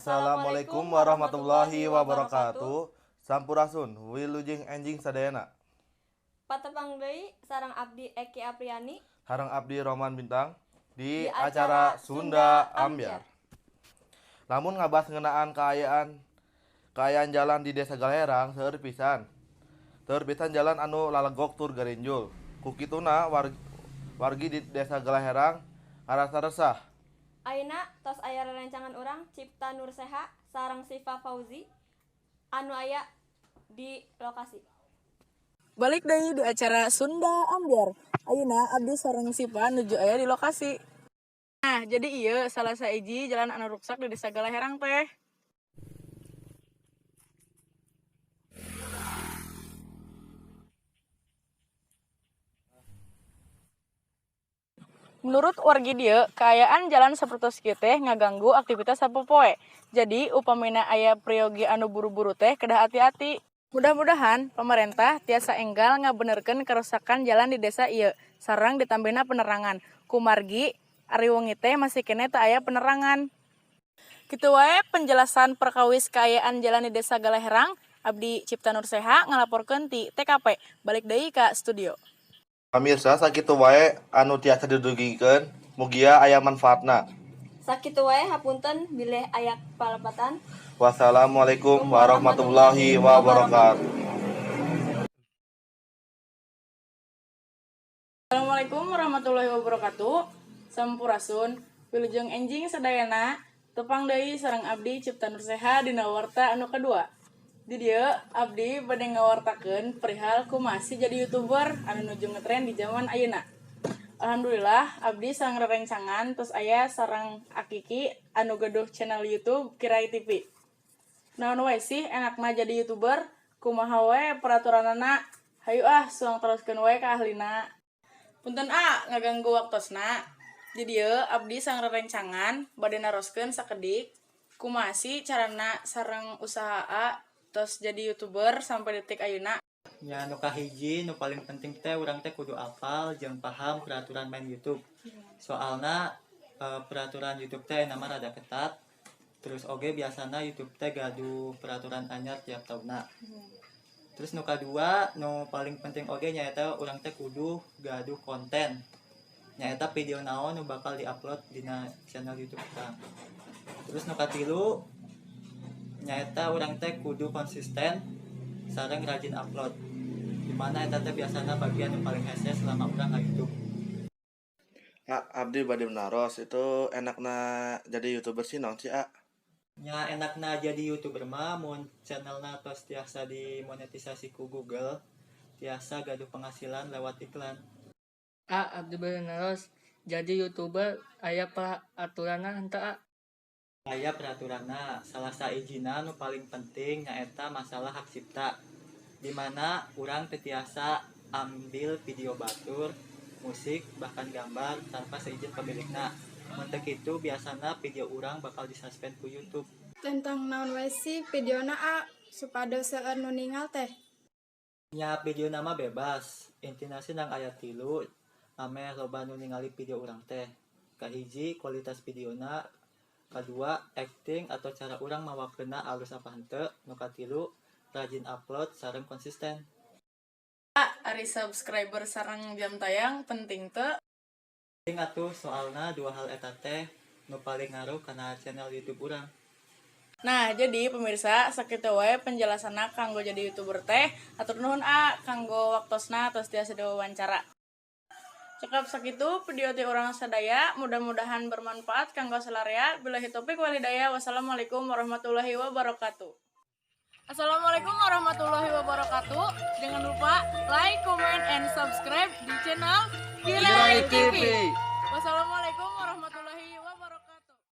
Assalamualaikum warahmatullahi wabarakatuh. Sampurasun, wilujeng enjing sadayana. Patepang deui sareng abdi Eki Apriani Sareng abdi Roman Bintang di di acara acara Sunda Sunda Ambyar. Ambyar. Lamun ngabahas ngeunaan kaayaan kaayaan jalan di Desa Galaherang seueur pisan. Seueur pisan jalan anu lalegok tur garinjul. Ku kituna wargi di Desa Galaherang ngarasa resah. Ayeuna tos aya rerencangan urang Cipta Nurseha sareng Siva Fauzi anu aya di lokasi. Balik deui di acara Sunda Ambyar. Ayeuna abdi sareng Sipa nuju aya di lokasi. Nah, jadi ieu salah sahiji jalan anu ruksak di Desa Galaherang teh. Menurut wargi dieu, kaayaan jalan sapertos kieu teh ngaganggu aktivitas sapopoe. Jadi, upamina aya priyogi anu buru-buru teh kedah hati-hati. Mudah-mudahan pemerintah tiasa enggal ngabenerkeun kerusakan jalan di desa ieu, sareng ditambihna penerangan. Kumargi ari wengi teh masih keneh teu aya penerangan. Kitu wae penjelasan perkawis kaayaan jalan di Desa Galaherang. Abdi Cipta Nurseha ngalaporkeun ti TKP. Balik deui ka studio. Pamirsa, sakitu wae anu tiasa didugikeun, mugia aya manfaatna. Sakitu wae, hapunten bilih aya palepatan. Wassalamualaikum warahmatullahi wabarakatuh. Assalamualaikum warahmatullahi wabarakatuh. Sampurasun, wilujeng enjing sadayana. Tepang deui sareng abdi Cipta Nurseha dina warta anu kadua. Di dieu abdi bade ngawartakeun perihal kumaha sih jadi YouTuber anu nuju ngetren di zaman ayeuna. Alhamdulillah abdi sareng rerencangan tos aya sareng Akiki anu gaduh channel YouTube Kirai TV. Naon wae sih enakna jadi YouTuber? Kumaha wae peraturanana? Hayu ah, suang teruskeun wae ka ahlina. Punten a ngaganggu waktosna. Di dieu abdi sareng rerencangan bade naroskeun sakedik kumaha sih carana sareng usaha A tos jadi YouTuber sampai detik ayeuna. Ya, nu kahiji nu paling penting teh urang teh kudu apal jeung paham peraturan main YouTube. Soalna peraturan YouTube teh nama rada ketat. Terus oge biasana YouTube teh gaduh peraturan anyar tiap tahunna. Terus nu kadua nu paling penting oge nyaeta urang teh kudu gaduh konten. Nyaeta video naon nu bakal diupload dina channel YouTube urang. Terus nu katilu nyaeta urang teh kudu konsisten sareng rajin upload, dimana eta teh biasana bagian nu paling hese selama urang nge-YouTube. A, abdi bade naros, itu enakna jadi YouTuber sih naon sih, A? Nya, enakna jadi YouTuber mah mun channelna tos tiasa dimonetisasi ku Google, tiasa gaduh penghasilan lewat iklan. A, abdi bade naros, jadi YouTuber aya peraturanna henteu, A? Aya peraturanna. Salah sahijina nu paling penting nyaeta masalah hak cipta, dimana urang teu tiasa ambil video batur, musik, bahkan gambar tanpa seizin pemilikna. Mun teu kitu biasana video urang bakal disuspend ku YouTube. Tentang naon wae sih videona, A, supados seueur nu ningal teh? Nya, video mah bebas, intina sih nang aya tilu ameh loba nu ningali video urang teh: kahiji, kualitas videona; kadua, acting atau cara urang mawakeunna alus apa henteu; nu katilu, rajin upload sareng konsisten. Ari subscriber sareng jam tayang penting teu? Penting atuh, soalna dua hal eta teh nu paling ngaruh kana channel YouTube urang. Nah, jadi pemirsa, sakitu wae penjelasanna kanggo jadi YouTuber teh. Hatur nuhun, A, kanggo waktosna tos tiasa diwawancara. Cekap sakitu video ti urang sadaya, mudah-mudahan bermanfaat kanggo salarea. Billahi taufik wal hidayah. Wassalamualaikum warahmatullahi wabarakatuh. Assalamualaikum warahmatullahi wabarakatuh. Jangan lupa like, comment, and subscribe di channel Kirai TV. Wassalamualaikum warahmatullahi.